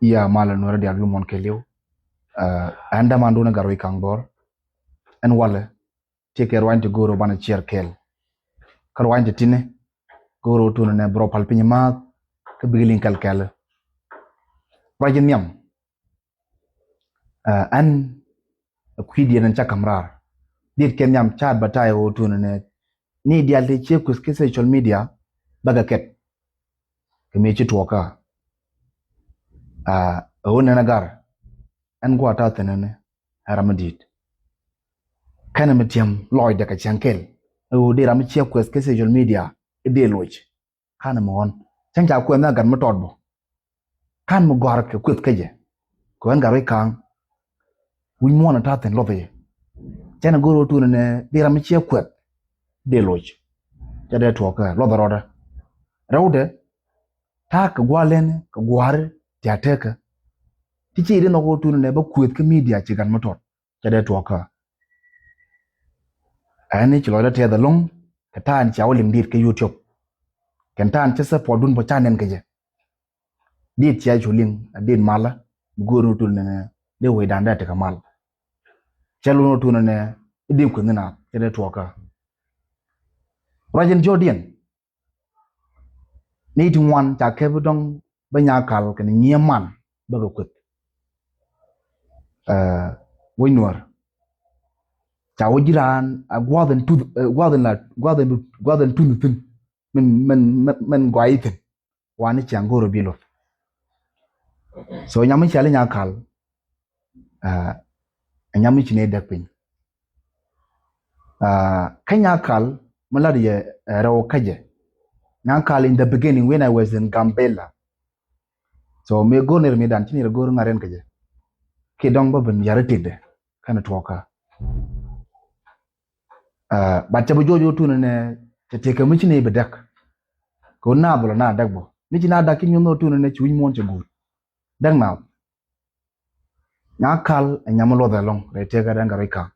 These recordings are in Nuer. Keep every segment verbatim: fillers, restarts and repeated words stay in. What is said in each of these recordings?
I̱ a malɛ nuɛrä diaal wi̱i̱ muɔ̱n kɛɛliw. Ɛn däman duun ɛ Gatwec Kaŋ Dhɔr. Ɛn walɛ tëë kɛ ruany ti go̱o̱r ɔ banɛ ciɛɛr kɛɛl. Kä ruany ti ti̱ni go̱o̱r ɔ tunɛ nɛ bi rɔ pal piny maath kä bikɛ liŋ kɛl kɛɛl. Ruac in nhiam. Ɛn kui̱diɛn ɛn ca ka̱m raar. Diet kɛ nhiam ca advertise ɣöö tunɛ nɛ ni diaal ti ciek kueth ki social media bäkɛ kɛt. Kɛ mi ci tuɔɔkä. Ɛ ɣöö nɛn agar ɛn gua̱a̱ ta̱a̱ thi̱n ɛn ɛ ram mi di̱i̱t. Kɛnɛ mi tiɛm lɔɔcdɛ kɛ cäŋ kɛl ɛ ɣöö dee ram mi ciek kueth ki social media i̱ dee loc. Ka̱n mi ɣɔn cäŋ ca kuɛth ni agat mi tɔt bä. Ka̱n mi gɔ̱a̱r kɛ kueth kä jɛ kɛ ɣän Gatwec Kaŋ. Wi̱c muɔ̱ɔ̱n ɛ ta̱a̱ thi̱n luɔth ɛ jɛ. Cɛn ɛ go̱r ɣä tuun ɛnɛ di ram mi ciɛ kuɛth dee loc. Cɛ dee tuɔɔk kɛ luɔth ɛ rɔɔdɛ. Rɛwdɛ ta̱a̱ kɛ gua̱a̱r lɛn kɛ gua̱a̱r tia̱ tekä. Ti ci di nhɔk ɣä tuun ɛnɛ bä kueth kä media ci gat mi tɔt. Cɛ dee tuɔɔkä. Ɛn ni ci lɔcdä tɛth ɛlɔ̱ŋ kɛ ta̱a̱n cia wä liŋ diet kä YouTube. Kɛn ta̱a̱n cä support dun bä ca nɛn kɛ jɛ. Diet cia cu liŋ a diet malä bi go̱o̱r ni tul ni dee wecdan dee tekɛ mal. Cɛ lun tul ni diet kueth ni na cɛ dee tuɔɔkä. Ruac in jɔɔdiɛn. Ni ti ŋuan ca kɛp dɔŋ bä Nyakal kɛn nyiee man bä kɛ kueth. Wec nuɔr ca wä ji̱ raan a gua̱a̱th in tuth, gua̱a̱th in la gua̱a̱th in tuth thi̱n. Min min min gɔaa ithin. Wani ciaŋ go̱o̱r bi luth. So nyam mi ciali Nyakal. Ɛ nyam mi ci ni däk piny. Kä Nyakal mi lat yɛ rɛw kä jɛ. Nyakal in the beginning when I was in Gambela. So mi go̱o̱r ni rɛ mi dan ci ni rɛ go̱o̱r ŋa̱r ɛn kä jɛ. Ki dɔŋ bä ben yar itikdɛ kɛn tuɔɔkä. But cɛ bi juɔc wä tunɛ nɛ cɛ tëëkɛ mi ci ni bi däk. Kɛ wä naath bä lɔ na däk bä mi ci na däk ci nyuɔ̱n wä tunɛ nɛ ci wi̱c muɔ̱ɔ̱n cɛ guut. Däk naath. Nyakal ɛ nyam mi luɔth ɛlɔ̱ŋ rɛy tëëkä dɛn kɛ rɛy ka̱m.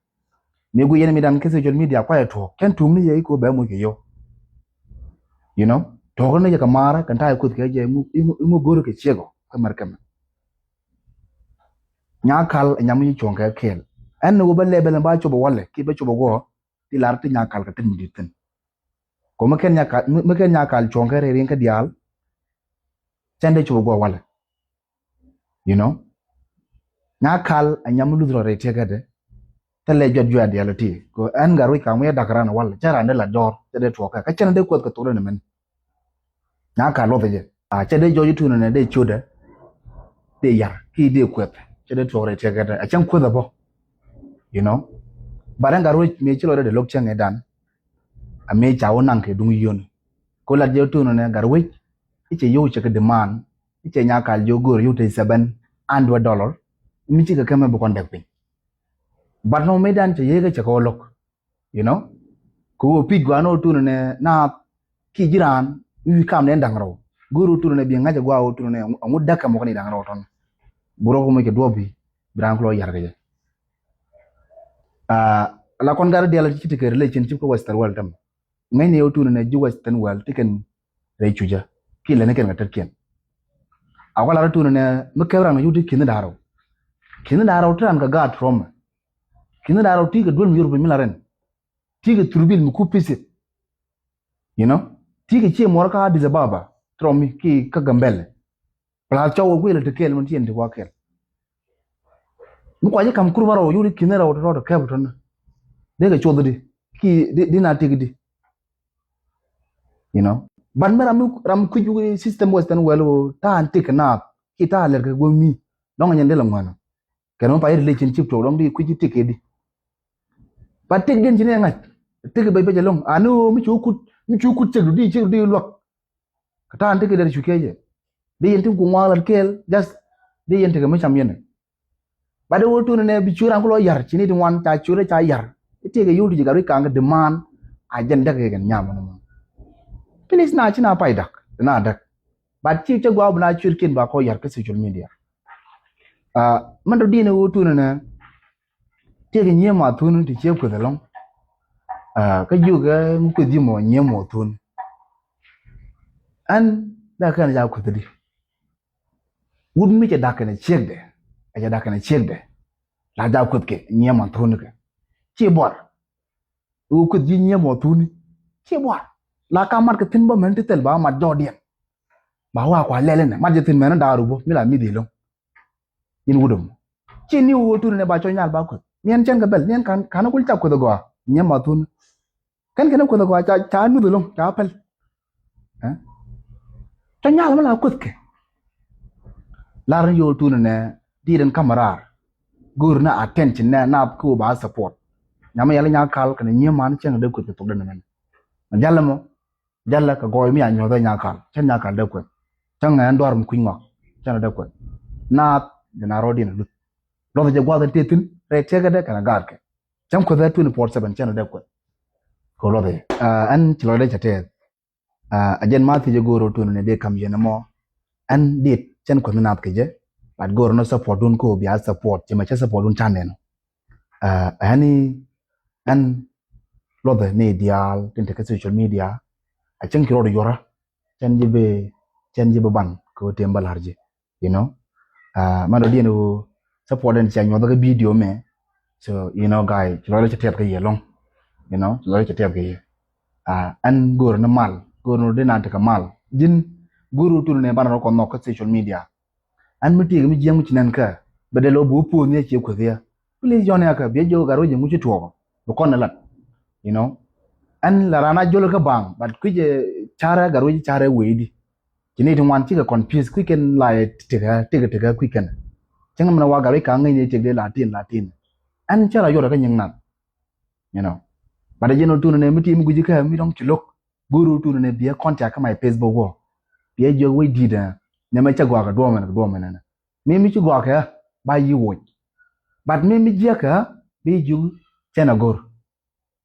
Mi guic yɛn mi dan kä social media kuayɛ tuɔɔk cɛn tuŋni yɛ i̱ ko bɛ moc kɛ yio̱w. You know tuɔɔk ni yɛ kɛ maarä kɛn ta̱a̱ yɛ kueth kɛ jɛ i̱ ŋu go̱o̱r kɛ ciek ɔ kä mɛr kɛmɛ. Nyakal ɛ nyam mi cuɔ̱ŋ kɛ kɛɛl ɛn ni wä bä lɛ bɛl ni ba cop ɛ walɛ ki bä cop ɛ guɔ. Ti lar ti Nyakal kɛ tin mi di̱t thi̱n. Kɔ mi kɛn Nyakal mi kɛn Nyakal cuɔ̱ŋ kɛ rɛy riŋ kä diaal. Cɛn dee cop ɛ guɔ walɛ. You know Nyakal a nyam mi luth rɔ rɛy tiɛkɛtɛ. Thilɛ jɔt juɛ a diaal ti kɔ ɛn Gatwec Kaŋ mi yɛ dak ran wal cɛ ran dee la dɔɔr cɛ dee tuɔɔkɛ kä cɛn dee kuɛth kɛ thok dee ni mɛn. Nyakal luɔth jɛ a cɛ dee jɔc itunɛ nɛ dee ciötdɛ. Dee yar ki dee kuɛth cɛ dee tuɔɔk rɛy tiɛkɛtɛ a cɛn kuɛth a bɔ. You know but ɛn Gatwec mi ci lɔ dee dee lo̱k cɛŋ ɛ dan. A mi ca wä naŋ kɛ duŋ yio̱n. Ko lat jɛ itunɛ nɛ Gatwec i̱ cɛ yio̱w cɛ kɛ demand. I̱ cɛ Nyakal jiök go̱o̱r yio̱w te seven hundred dollar. Mi cikɛ kɛmɛ bi kɔn dɛk piny. But nɔ mëë dan cɛ yieekä cɛ kɛ wä lo̱k. You know kɛ wä pi̱c gua̱a̱n wä tunɛ nɛ naath. Ki ji̱ raan i̱ wi̱i̱ kam nɛ da̱ŋ rɛw go̱o̱r wä tunɛ nɛ bi ŋa̱c ɛ gua̱a̱ wä tunɛ nɛ ɛŋu däk kɛ mɔkni da̱ŋ rɛw tɔn. Burɔ kä moc kɛ duɔ̱p bi bi raan kulɔ yar kɛ jɛ. La kɔn gat diaal ci ti kɛ relationship kä Western world tämɛ. Ŋäcni ɣä tunɛ nɛ ji̱ Western world ti kɛn rɛy cucä. Ki lɛni kɛn kɛ tetkiɛn. A wala rɔ tunɛ nɛ mi kɛp ran kɛ yut ti ki̱ni da̱rɔ. Ki̱ni da̱rɔ ti ran kɛ gaat trɔmɛ. Ki̱ni da̱rɔ ti kɛ duel mi Europe mi la rɛn. Ti kɛ thurbil mi ku pisit. You know ti kɛ cie muɔr kä Addis Ababa trɔmi ki kä Gambɛlɛ. Plus cɔw wä guilɛ ti kɛɛl min ti yɛn ti wa kɛɛl. Mi kua ji̱ kam kur ba rɔw yuri ki̱n rɔw ti rɔw ti kɛp tɔn. Dee kɛ cuɔth di ki di na tik di. You know but mi ram mi ram kui̱c wä system Western world wä ta̱a̱ tik kɛ naath ki ta̱a̱ lɛr kɛ wä mi. Dɔŋ nyɛn dee la ŋuɛn. Kɛn mi pa yɛ relationship tuɔk dɔŋ di kui̱c tik kɛ di. Ba tik din ci ni ŋa̱c tik bɛc bɛc ɛlɔŋ ani ɣöö mi cu kut mi cu kut cek du di cek du di luak. Kɛ ta̱a̱n ti kɛ dɛr cu kiɛ jɛ. Di yɛn tin ku ŋuak lat kɛɛl just di yɛn ti kɛ mi cam yɛn. Ba di wä tuni nɛ bi cu ran ku lɔ yar ci ni ti ŋuan ca cu rɛ ca yar. Ti ti kɛ yul ti ji̱ gat wi̱c ka̱a̱ŋ kɛ demand. A jɛn däk kɛ kɛn nyam ni mɔ. Please na ci na pay dak ti na däk. But ci cɛ gua̱a̱ bi na cuet kiɛn ba kɔ yar kä social media. Mɛn dɔ diɛn wä tuni nɛ. Tiek nyiee ma thun ti cie kueth ɛlɔŋ. Kä jiök ɛ mi kueth ji̱ mɔ nyiee mɔ thun. Ɛn da kɛn ca kueth di. Wut mi cɛ da̱k kɛnɛ ciekdɛ, a cɛ da̱k kɛnɛ ciekdɛ. La jaak kueth kɛ nyiɛ man thuni kɛ. Ci buar. Wä kueth ji̱ nyiɛ mɔ thuni. Ci buar. La ka mat kɛ thi̱n bä mɛn ti thil ba mat jɔɔdiɛn. Ba wa kua lɛl inɛ mat jɛ thi̱n mɛn da̱a̱r wä mi la mi dhil loŋ. In wut ɛmɔ. Ci ni wä tuni nɛ ba cɔ nyal ba kueth. Niɛn cɛn kɛ bɛl niɛn kan kan kul ca kueth gɔaa. Nyiɛ mɔ thuni. Kɛn kɛn kueth gɔaa ca ca nuth loŋ ca päl. Ɛ? Cɔ nyal mi la kueth kɛ. Lar ni yol tuni nɛ di den kamɛ raar. Go̱o̱r ni attention nɛ nath ko ba support. Nyam yɛl nya kal kɛn nyiɛ man cɛn dee kueth kɛ thok den mɛn. Jal mɔ. Jal kɛ gɔɔy mi a nyuɔth nya kal cɛn nya kal dee kueth. Cɛn ŋɛ ɛn duar mi kui̱ ŋɔk cɛn dee kueth. Naath jɛ na rɔɔdiɛn luth. Luɔth jɛ guath in tëë thi̱n rɛy tiɛkɛ dee kɛn a gaat kɛ. Cɛn kueth ɛ twenty four seven cɛn dee kueth. Kɛ luɔth jɛ ɛn ci lɔcdɛ cɛ tɛth. A jɛn ma thiec ɛ go̱o̱r ɔ tuɔn ni dee kam yɛn ɛmɔ. Ɛn dit cɛn kueth ni naath kɛ jɛ. But go̱o̱r ni support dun ko bia support cɛ mɛ cɛ support dun can nɛn. Ɛn ɛn luɔthɛ ni diaal tin tekɛ social media. A cäŋ ci rɔɔd yuɔrä cɛn ji̱ bi cɛn ji̱ bi ban kɛ wä tem bä la̱r ji̱. You know, mɛn dɔ̱diɛn wä support ɛn cia nyuɔthä kä video mɛ. So you know guy ci lɔcdä cɛ tiɛth kä yɛ lɔŋ. You know ci lɔcdä cɛ tiɛth kä yɛ. Ɛn go̱o̱r ni mal go̱o̱r ni di na tekɛ mal ji̱n go̱o̱r wä tuɔn ni banɛ rɔ kɔn nhɔk kä social media. Ɛn mi tiek mi jiɛŋ mi ci nɛn kä bɛ dee lɔ bi wä puɔth ni a cie kueth yɛ. Please yɔn yakä biɛ jiök gat wec ji̱ ŋuci tuɔɔk bi kɔn ni lat. You know, ɛn la raan a jol kä baŋ but kui̱c carɛ gat wec carɛ wecdi. Ci ni ti ŋuan cikɛ confuse kui̱c kɛn la yɛ tikä tikä tikä kui̱c kɛn. Cäŋ min a wa gat wec ka ŋäc ni tiek dee la tin la tin. Ɛn cä la yuɔrɛ kä nyiŋ nath. You know, but a jɛn ɔ tun ni mi ti mi gui̱ci kä mi dɔŋ ci lo̱k. Go̱o̱r wä tuun ni biɛ contact kä my Facebook wä. Biɛ jiök wec di̱t ɛ ni mɛ cä gɔaa kɛ duɔmɛ ni kɛ duɔmɛ ni ni mi mi ci gɔaa kɛ ba yi woc. But mi mi jiäk kɛ bi jiök cɛn a go̱r.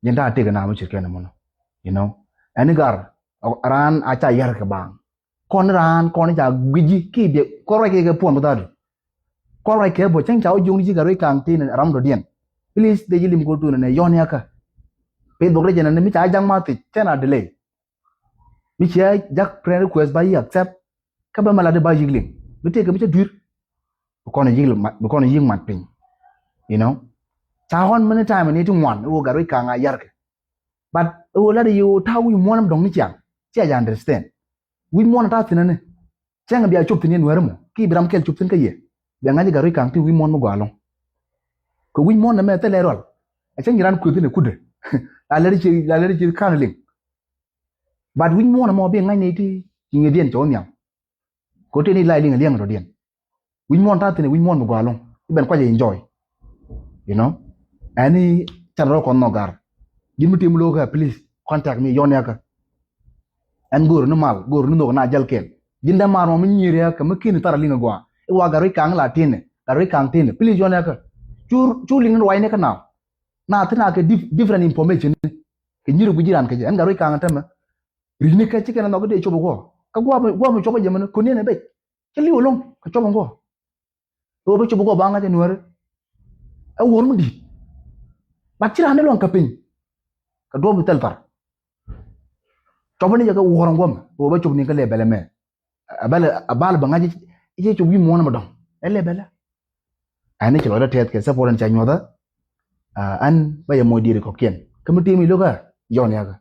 Ji̱n ta̱a̱ tëk na mi ci kɛn mɔnɔ. You know, ɛn gar raan a ca yar kɛ baŋ. Kɔn raan kɔn ca gui̱ci ki biɛ kɔn ruac kɛ kɛ puɔn bi tha̱a̱du. Kɔn ruac kɛ bä cäŋ ca wä juŋni ci gat ruac ka̱a̱ŋ tin ram dɔ̱diɛn. Please dee ji̱ lim ko̱r tuun ni yɔn yakä. Facebook rɛ jɛn ni mi ca ja̱ŋ ma thiec cɛn a delay. Mi cia ja̱k friend request ba yi accept. Kä bä mɛ la di ba yi̱k liŋ mi tëëk kɛ mi cä dui̱r. Bi kɔn yi̱k mat piny. You know, ca ɣɔn many time ni ti ŋuan i̱ wä gat ruac ka̱a̱ŋ a yarkɛ. But i̱ wä lat i̱ yɛ wä ta̱a̱ wi̱i̱ muɔ̱ɔ̱n mi dɔ̱ŋ ni ciaŋ. Cia jɛ understand. Wi̱i̱ muɔ̱ɔ̱n ta̱a̱ thi̱n ni cɛŋ bia cop thi̱n yɛn wɛr mɔ ki bi ram kɛl cop thi̱n kä yɛ. Bia ŋa̱c i̱ gat ruac ka̱a̱ŋ ti wi̱i̱ muɔ̱ɔ̱n mi gɔaa lo̱ŋ. Kɛ wi̱c muɔ̱ɔ̱n nɛmɛ thilɛ rual. Ɛ cä nyi ran kueth ni kudɛ. La lɛr ci la lɛr ci kan liŋ. But wi̱c muɔ̱ɔ̱n ɛmɔ bi ŋa̱c ni ti ci ŋi̱diɛn cɛ wä nhiam. Kɛ wä tëë ni la liŋ liɛŋ rɔ̱diɛn. Wi̱c muɔ̱ɔ̱n ta̱a̱ thi̱n ɛ wi̱c muɔ̱ɔ̱n mi gɔaa lo̱ŋ i̱ ben kuac ɛ enjoy. You know, ɛni can rɔ kɔn nhɔk gar. Ji̱n mi tim lo̱k ɛ please contact me yɔn yakä. Ɛn go̱o̱r ni mal go̱o̱r ni nhok na jäl kɛl. Ji̱n dee mar mɔ mi nyi̱i̱r yɛ kɛ mi ki̱n thar a liŋ a gɔaa i̱ wa gat ruac ka̱a̱ŋ la ti̱n ɛ gat ruac ka̱a̱ŋ ti̱n ɛ please yɔn yakä. Cu cu liŋ ni ruacni kä naw. Na thi̱n a kɛ different information ni kɛ nyi̱i̱r gui̱c ji̱ ran kɛ jɛ ɛn gat ruac ka̱a̱ŋ tämɛ. Ri̱cni kɛ ci kɛn a nhɔk i̱ dee cop a guɔ kä guɔ mi cop a jɛ mɛn kuniɛn ɛ bec. Ci li̱w ɛlɔ̱ŋ kɛ cop a guɔ. Ɛ wä bä cop a guɔ ba ŋa̱c ɛ nuääri. Ɛ wuɔ̱r mi di̱i̱t. Bat ci raan ni luaŋ kä piny. Kɛ duɔ̱ɔ̱p bi thɛl thar. Cɔpä ni jɛ kɛ wuɔ̱r ɛn guɔ̱mɛ kɛ wä bä cop ni kä lɛ bɛlɛ mɛ. Ɛ bɛlɛ ɛ bal bɛ ŋa̱c i̱ cɛ cop wi̱i̱ muɔ̱ɔ̱n ɛmɛ dɔ̱ŋ ɛ lɛ bɛlɛ. Ɛn ni ci lɔcdä tɛth kɛ support ɛn ca nyuɔ̱thä. Ɛn bä yɛ moc diet kɔ̱kiɛn kä mi tim i̱ lo̱kä yɔn yakä.